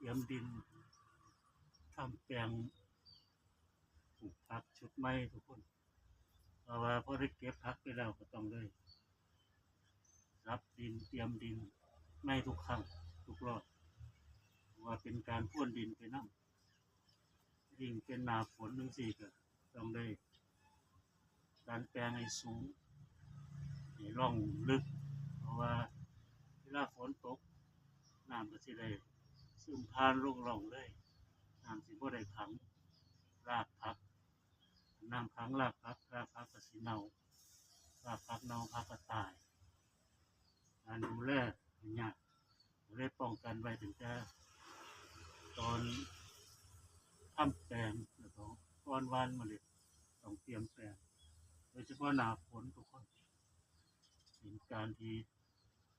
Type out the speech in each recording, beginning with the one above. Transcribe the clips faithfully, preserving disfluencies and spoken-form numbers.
รียมดินทำแปลงปลูกผักชุดใหม่ทุกคน เพราะว่าพอได้เก็บผักไปแล้วก็ต้องได้รับดินเตรียมดินในทุกครั้งทุกรอบ เพราะว่าเป็นการพรวนดินไปนำ ยิ่งเป็นหน้าฝนจั่งซี้ก็ต้องได้ดันแปลงให้สูง ให้ร่องลึก เพราะว่าเวลาฝนตก น้ำก็สิได้ซึมผ่านลงร่องเลย น้ำสิบ่ได้ขังรากผัก น้ำขังรากผัก รากผักก็สิเน่า รากผักเน่าผักก็ตาย การดูแลยาก ก็เลยป้องกันไว้ตั้งแต่ตอนทำแปลง แล้วก็ก่อนหว่านเมล็ดต้องเตรียมแปลง โดยเฉพาะหน้าฝนทุกคน เป็นการที่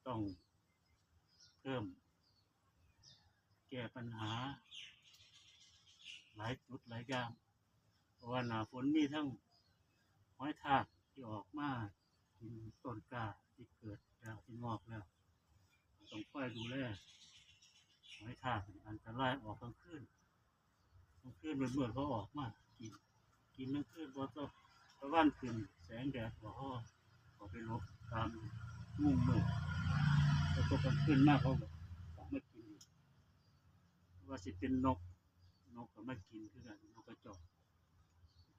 ต้องเพิ่มแก้ปัญหาหลายจุดหลายอย่าง เพราะว่าหน้าฝนมีทั้งหอยทากที่ออกมากินต้นกล้าที่เกิดแล้วที่งอกแล้ว ต้องคอยดูแลหอยทากนี่อันตรายออกกลางคืน กลางคืนมืดๆเขาออกมากิน กินกลางคืนพอตกตะวันขึ้นแสงแดดก็ฮอดก็ไปหลบตามมุมมืด แล้วก็กลางคืนมาเขาก็ออกมากินอีก ว่าสิเป็นนก นกก็มากินคือกัน นกกระจอก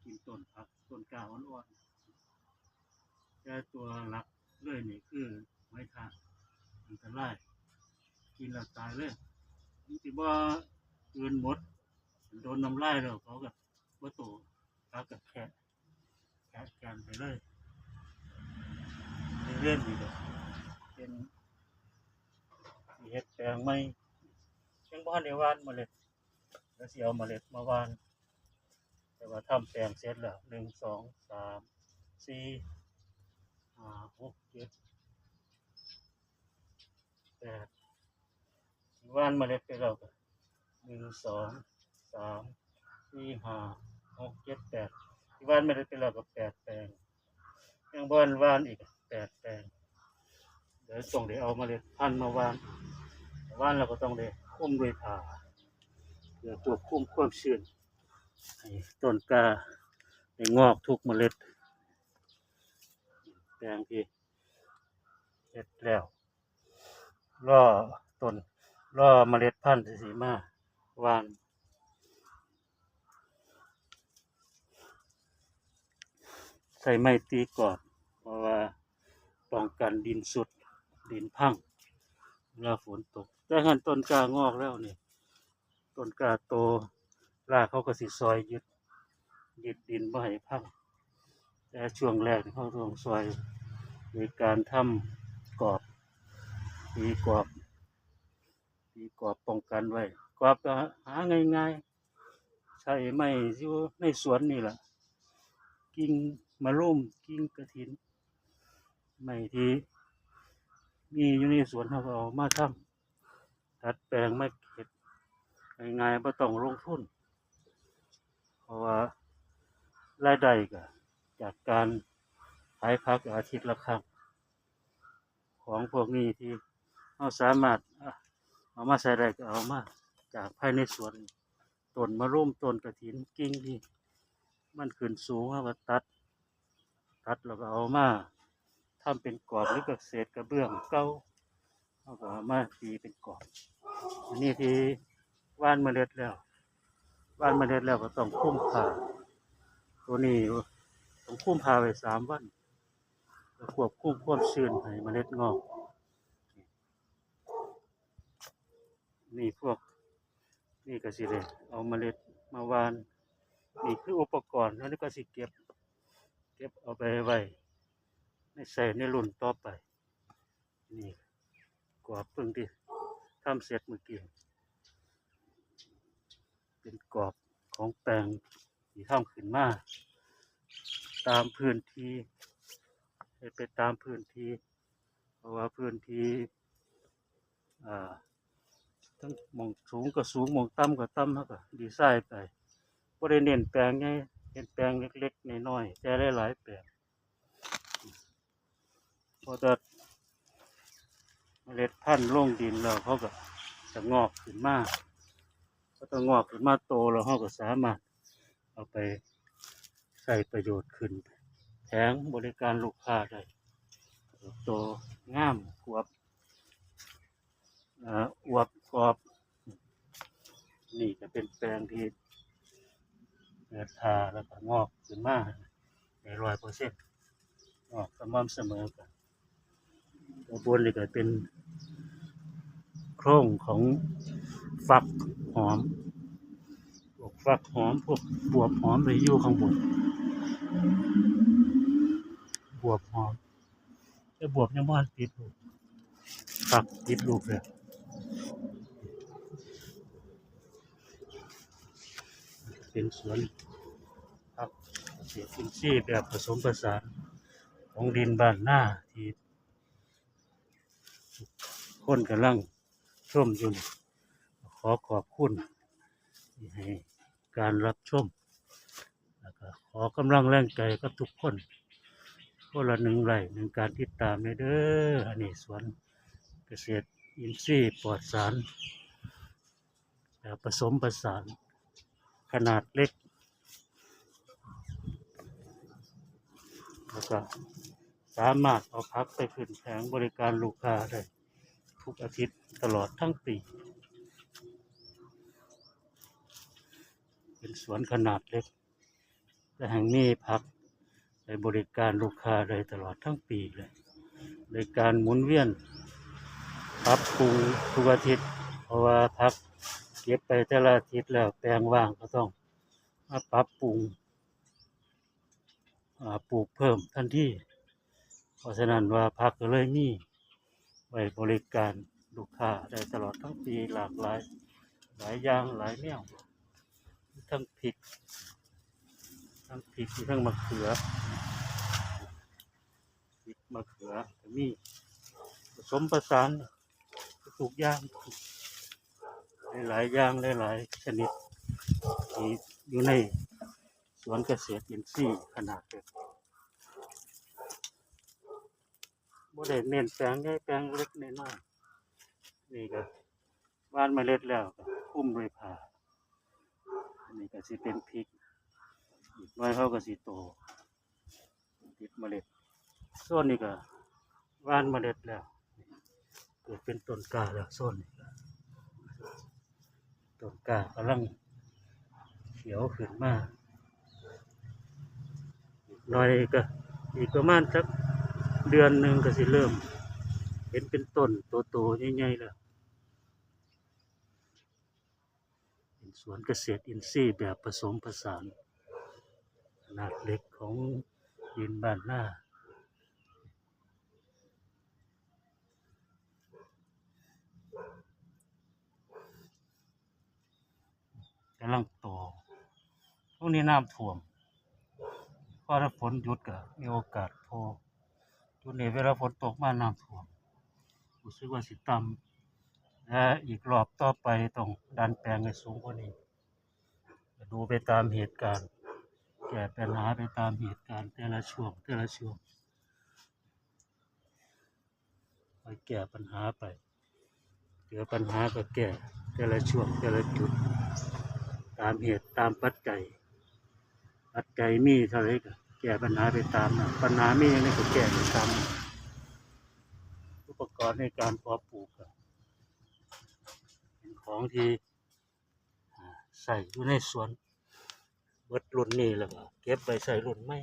กินต้นผักต้นกล้าอ่อนๆ แต่ตัวหลักเลยนี่คือหอยทาก อันตราย กินแล้วตายเลย มันสิบ่อื่นหมด โดนน้ำลายแล้วเขาก็บ่โต เขาก็แคะแคะแกนไปเลย เรื่องนี้ก็เป็นสิเฮ็ดแปลงใหม่ ยังบ่ทันได้หว่านเมล็ด แล้วสิเอาเมล็ดมาหว่าน แต่ว่าทำแปลงเสร็จแล้ว หนึ่ง สอง สาม สี่ ห้า หก เจ็ด แปด ที่หว่านเมล็ดไปแล้วก็ หนึ่ง สอง สาม สี่ ห้า หก เจ็ด แปด ที่หว่านเมล็ดไปแล้วก็แปดแปลง ยังบ่ทันหว่านอีกแปดแปลง เดี๋ยวต้องได้เอาเมล็ดพันธุ์มาหว่าน หว่านแล้วก็ต้องได้คลุมด้วยผ้า เพื่อควบคุมความชื้น ให้ต้นกล้าได้งอกทุกเมล็ด แปลงที่เฮ็ดแล้ว รอต้น รอเมล็ดพันธุ์สิมาหว่าน ใส่ไม้ตีกรอบ เพราะว่าป้องกันดินซุด ดินพัง เวลาฝนตก แต่หั้นต้นกล้างอกแล้วนี่ ต้นกล้าโต รากเขาก็สิซอยยึด ยึดดินบ่ให้พัง แต่ช่วงแรกนี่เขาต้องซอยโดยการทำกรอบ ตีกรอบ ตีกรอบป้องกันไว้ กรอบก็หาง่ายๆ ใช้ไม้อยู่ในสวนนี่แหละ กิ่งมะรุม กิ่งกระถิน ไม้ที่มีอยู่ในสวนเขาก็เอามาทำ ดัดแปลงมาเฮ็ดง่ายๆ บ่ต้องลงทุน เพราะว่ารายได้ก็จากการขายผักอาทิตย์ละครั้ง ของพวกนี้ที่เราสามารถ อ่ะ เอามาใส่ได้ก็เอามาจากภายในสวน ต้นมะรุม ต้นกระถิน กิ่งที่มันขึ้นสูง เราก็ตัด ตัดแล้วก็เอามาทำเป็นกรอบ หรือก็เศษกระเบื้องเก่า เราก็เอามาตีเป็นกรอบ อันนี้ที่หว่านเมล็ดแล้ว หว่านเมล็ดแล้วก็ต้องคลุมผ้า ตัวนี้ต้องคลุมผ้าไว้สามวัน แล้วควบคุมความชื้นให้เมล็ดงอก นี่พวก นี่ก็สิได้เอาเมล็ดมาหว่าน นี่คืออุปกรณ์ แล้วนี่ก็สิเก็บ เก็บเอาไปไว้ในใส่ในรุ่นต่อไป นี่กรอบเพิ่งที่ทำเสร็จเมื่อกี้ เป็นกรอบของแปลงที่ทำขึ้นมา ตามพื้นที่ ให้ไปตามพื้นที่ เพราะว่าพื้นที่ อ่า ทั้งหม่องสูงก็สูง หม่องต่ำก็ต่ำ เราก็ดีไซน์ไป บ่ได้เน้นแปลงใหญ่ เน้นแปลงเล็กๆ น้อยๆ แต่หลายๆ แปลง พอจะเมล็ดพันธุ์ลงดินแล้ว เขาก็จะงอกขึ้นมา ก็ต้องงอกขึ้นมาโตแล้วเราก็สามารถเอาไปใช้ประโยชน์ขึ้นแผงบริการลูกค้าได้ โตงามอวบ อ่าอวบกรอบ นี่จะเป็นแปลงที่เกิดทาแล้วก็งอกขึ้นมาในร้อยเปอร์เซ็นต์ งอกสม่ำเสมอกัน ตัวบนนี่ก็เป็นโครงของฝักหอม พวกฝักหอม พวกบวบหอมไปอยู่ข้างบน บวบหอม แต่บวบยังบ่ทันติดลูก ฝักติดลูกแล้ว เป็นสวนผักเกษตรอินทรีย์แบบผสมผสานของดินบ้านนาที่ทุกคนกำลังชมอยู่นี่ ขอขอบคุณที่ให้การรับชม แล้วก็ขอกำลังแรงใจกับทุกคน คนละหนึ่งไลค์หนึ่งการติดตามเด้อ อันนี้สวนเกษตรอินทรีย์ปลอดสาร แบบผสมผสานขนาดเล็ก แล้วก็สามารถเอาผักไปขึ้นแผงบริการลูกค้าได้ทุกอาทิตย์ตลอดทั้งปี เป็นสวนขนาดเล็ก แต่แห่งนี้ผักไปบริการลูกค้าได้ตลอดทั้งปีเลย ในการหมุนเวียนปรับปรุงทุกอาทิตย์ เพราะว่าผักเก็บไปแต่ละอาทิตย์แล้วแปลงว่างก็ต้องมาปรับปรุง อ่าปลูกเพิ่มทันที เพราะฉะนั้นว่าผักก็เลยมีไว้บริการลูกค้าได้ตลอดทั้งปี หลากหลาย หลายอย่างหลายแนว ทั้งพริก ทั้งพริก ทั้งมะเขือ พริกมะเขือก็มี ผสมผสานทุกอย่าง หลายๆอย่างหลายๆชนิดที่อยู่ในสวนเกษตรอินทรีย์ขนาดเล็ก บ่ได้เน้นแปลงใหญ่แปลงเล็กน้อย นี่ก็หว่านเมล็ดแล้วก็คลุมด้วยผ้า อันนี้ก็สิเป็นพริก อีกหน่อยเขาก็สิโต ติดเมล็ด โซนนี้ก็หว่านเมล็ดแล้ว เกิดเป็นต้นกล้าแล้วโซนนี้ ต้นกล้ากำลังเขียวขึ้นมา อีกหน่อยก็ อีกประมาณสักเดือนหนึ่งก็สิเริ่ม เห็นเป็นต้นโตๆใหญ่ๆแล้ว เป็นสวนเกษตรอินทรีย์แบบผสมผสาน ขนาดเล็กของดินบ้านนา กำลังโต ช่วงนี้น้ำท่วม พอฝนหยุดก็มีโอกาสโผล่ จุดนี้เวลาฝนตกมาน้ำท่วม รู้สึกว่าสิต่ำ และอีกรอบต่อไปต้องดันแปลงให้สูงกว่านี้ ดูไปตามเหตุการณ์ แก้ปัญหาไปตามเหตุการณ์แต่ละช่วง แต่ละช่วง ไปแก้ปัญหาไป เจอปัญหาก็แก้ แต่ละช่วง แต่ละจุด ตามเหตุ ตามปัจจัย ปัจจัยมีเท่าไหร่ก็แก้ปัญหาไปตามนั้น ปัญหามีอย่างไรก็แก้ไปตามนั้น อุปกรณ์ในการเพาะปลูกก็เป็นของที่ อ่า ใช้อยู่ในสวน เบิดรุ่นนี้แล้วก็เก็บไว้ใช้รุ่นใหม่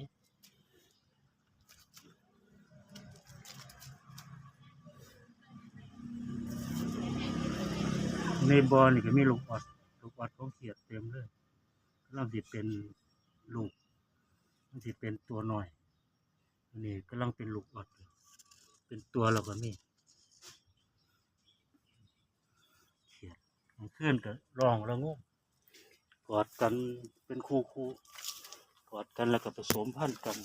ในบ่อนี่ก็มีลูกออด ลูกออดของเขียดเต็มเลย กำลังสิเป็นลูก มันสิเป็นตัวน้อย อันนี้กำลังเป็นลูกออดอยู่ เป็นตัวแล้วก็มี เขียด กลางคืนก็ร้องระงม กอดกันเป็นคู่คู่ กอดกันแล้วก็ผสมพันธุ์กัน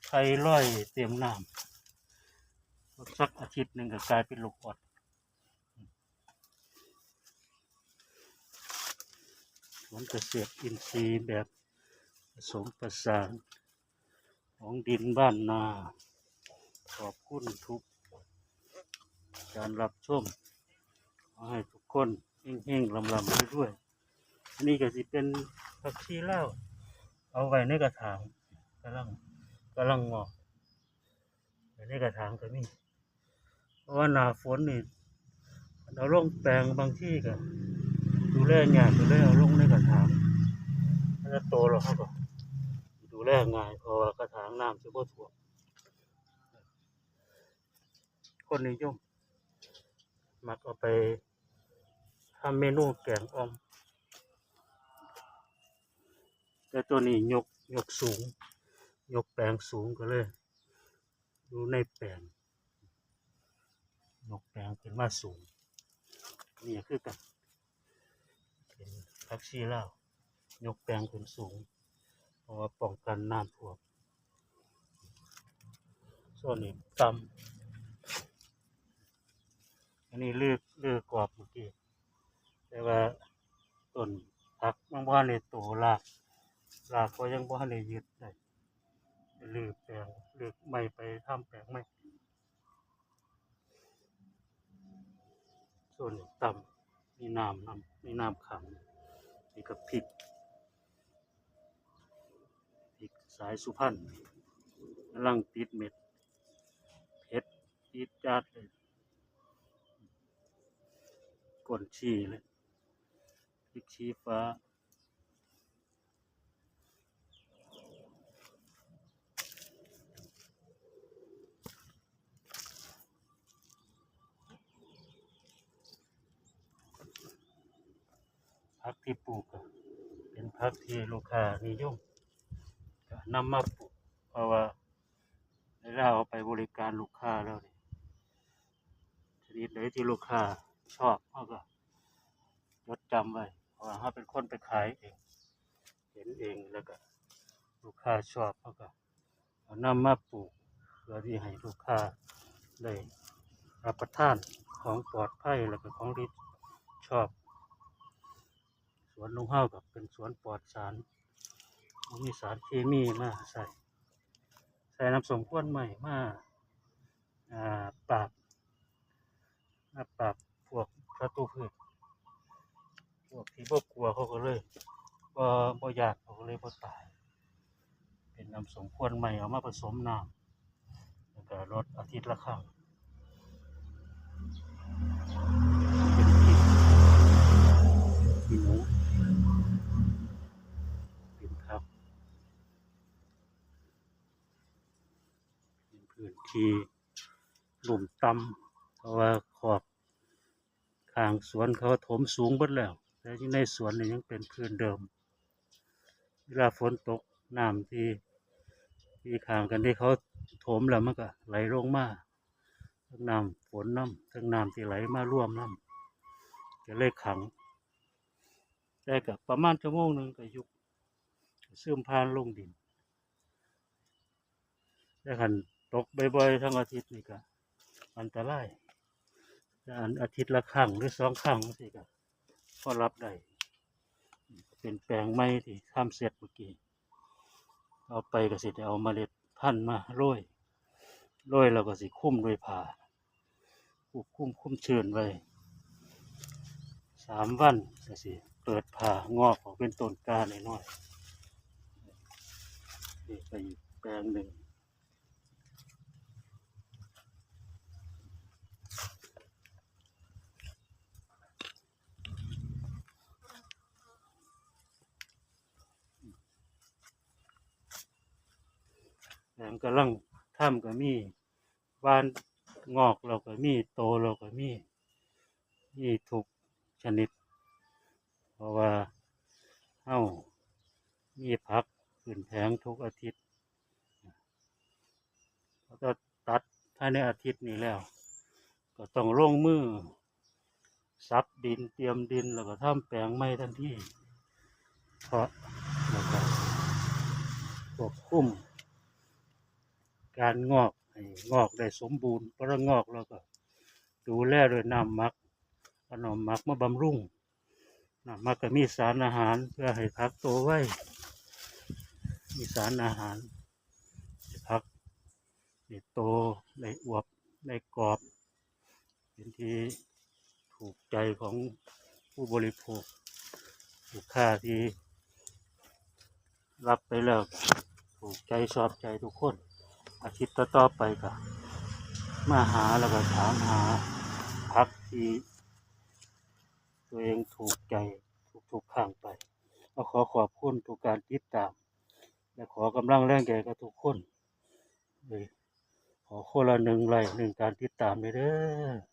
ไข่ลอยเต็มน้ำ สักอาทิตย์หนึ่งก็กลายเป็นลูกออด สวนเกษตรอินทรีย์แบบผสมผสานของดินบ้านนา ขอบคุณทุกการรับชม ขอให้ทุกคน เฮงๆ ลำๆ ด้วยๆ อันนี้ก็สิเป็นผักชีลาว เอาไว้ในกระถาง กำลัง กำลังงอก ไว้ในกระถางก็มี เพราะว่าหน้าฝนนี่ เอาลงแปลงบางทีก็ ดูแลยาก ก็เลยเอาลงในกระถาง ถ้าโตแล้วเขาก็ ดูแลง่าย เพราะว่ากระถางน้ำสิบ่ท่วม คนนิยม มักเอาไปทำเมนูแกงอ่อม แต่ตัวนี้ยก ยกสูง ยกแปลงสูงก็เลย อยู่ในแปลง ยกแปลงขึ้นมาสูง นี่คือกัน เป็นผักชีลาว ยกแปลงขึ้นสูง เพราะว่าป้องกันน้ำท่วม ส่วนนี้ต่ำ อันนี้ลืก ลืกกรอบเมื่อกี้ แต่ว่าต้นผักยังบ่ทันได้โต ราก รากก็ยังบ่ทันได้ยึดได้ ลืกแปลง ลืกใหม่ไปทำแปลงใหม่ ส่วนนี้ต่ำ มีน้ำนำ มีน้ำขัง นี่ก็พริก พริกสายสุพรรณ กำลังติดเม็ด เผ็ดจี๊ดจ๊าดเลย ก้นชีเลย พริกชี้ฟ้า ผักที่ปลูกก็เป็นผักที่ลูกค้านิยม ก็นำมาปลูก เพราะว่าเวลาเอาไปบริการลูกค้าแล้วนี่ ชนิดใดที่ลูกค้าชอบ เขาก็จดจำไว้ เพราะว่าเขาเป็นคนไปขายเอง เห็นเอง แล้วก็ลูกค้าชอบ เขาก็เอานำมาปลูก เพื่อที่ให้ลูกค้าได้รับประทานของปลอดภัย แล้วก็ของที่ชอบ สวนของเฮาก็เป็นสวนปลอดสาร บ่มีสารเคมีมาใส่ ใส่น้ำส้มควันไม้มา อ่า ปราบ มาปราบพวกศัตรูพืช พวกที่บ่กลัวเขาก็เลย บ่ บ่ย้าน เขาก็เลยบ่ตาย เป็นน้ำส้มควันไม้เอามาผสมน้ำ แล้วก็ลดอาทิตย์ละครั้ง เป็นพริกขี้หนู เป็นผัก เป็นพื้นที่ลุ่มต่ำ เพราะว่าขอบข้างสวนเขาถมสูงเบิดแล้ว แต่อยู่ในสวนนี่ยังเป็นพื้นเดิม เวลาฝนตก น้ำที่ ที่ข้างกันที่เขาถมแล้วมันก็ไหลลงมา ทั้งน้ำฝนนำ ทั้งน้ำที่ไหลมารวมนำ ก็เลยขัง แต่ก็ประมาณชั่วโมงหนึ่งก็ยุบ ซึมผ่านลงดิน แต่คันตกบ่อยๆ ทั้งอาทิตย์นี่ก็อันตราย แต่อันอาทิตย์ละครั้งหรือสองครั้งจั่งซี้ก็พอรับได้ เป็นแปลงใหม่ที่ทำเสร็จเมื่อกี้ ต่อไปก็สิได้เอาเมล็ดพันธุ์มาโรย โรยแล้วก็สิคลุมด้วยผ้า ควบคุมความชื้นไว้ สามวันก็สิเปิดผ่างอกออกเป็นต้นกล้าน้อยๆ นี่ไปอีกแปลงหนึ่ง แปลงกำลังทำก็มี หว่านงอกแล้วก็มี โตแล้วก็มี มีทุกชนิด เพราะว่าเฮามีผักขึ้นแผงทุกอาทิตย์ แล้วก็ตัดภายในอาทิตย์นี้แล้ว ก็ต้องลงมือสับดิน เตรียมดิน แล้วก็ทำแปลงใหม่ทันที เพาะ แล้วก็ควบคุมการงอกให้งอกได้สมบูรณ์ พอเรางอกแล้วก็ดูแลด้วยน้ำหมัก เอาน้ำหมักมาบำรุง น้ำหมักก็มีสารอาหารเพื่อให้ผักโตไว มีสารอาหาร ผักได้โต ได้อวบ ได้กรอบ เป็นที่ถูกใจของ ผู้บริโภค ลูกค้าที่รับไปแล้วก็ถูกใจชอบใจทุกคน อาทิตย์ต่อๆไปก็มาหาแล้วก็ถามหาผักที่ตัวเองถูกใจทุกๆครั้งไป ก็ขอขอบคุณทุกการติดตาม และขอกำลังแรงใจกับทุกคนเลย ขอคนละหนึ่งไลค์หนึ่งการติดตามเลยเด้อ